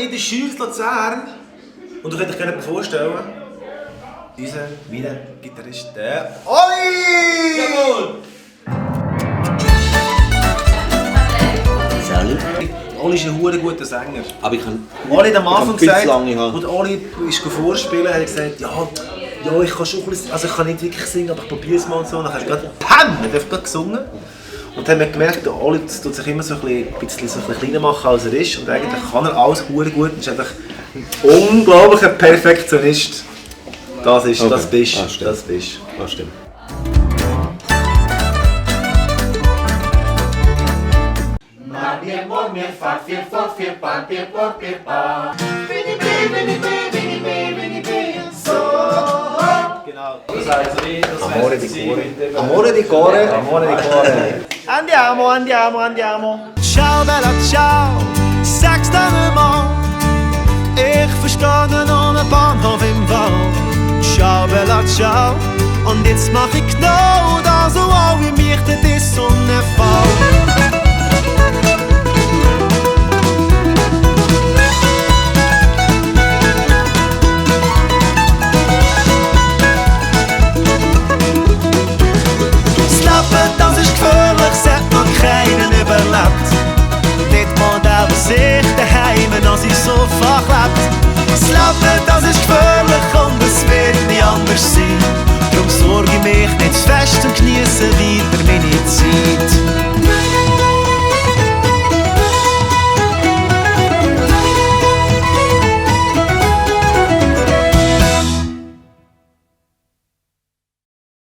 in der Schule Luzern. Und du könnt euch gerne vorstellen, mein Gitarrist, der Oli! Jawohl! Salut. Oli ist ein verdammt guter Sänger. Aber ich kann... Oli hat am Anfang gesagt, lange haben. und Oli ist vorspielen, hat er gesagt, ja, ich kann schon ein bisschen, also ich kann nicht wirklich singen, aber ich probiere es mal und so. Und dann hast du gerade, PAM! Er hat gerade gesungen. Und dann haben wir gemerkt, der Oli tut sich immer so ein bisschen kleiner machen, als er ist. Und eigentlich kann er alles verdammt gut. Er ist einfach ein unglaublicher Perfektionist. Das bist du. Das stimmt. Genau. Das heisst, Amore di cuore. Andiamo. Ciao Bella, ciao, sag's dir nicht mal. Ich verstehe nur einen Bahnhof im Wald. Ciao Bella, ciao. Und jetzt mach ich genau das, so auch wie mich die Sonne fällt. Das ist gefährlich, es hat noch keinen überlebt. Nicht mal der, der sich daheim an sein Sofa klebt. Das Leben, das ist gefährlich und es wird nie anders sein. Darum sorge ich mich nicht zu fest und geniesse weiter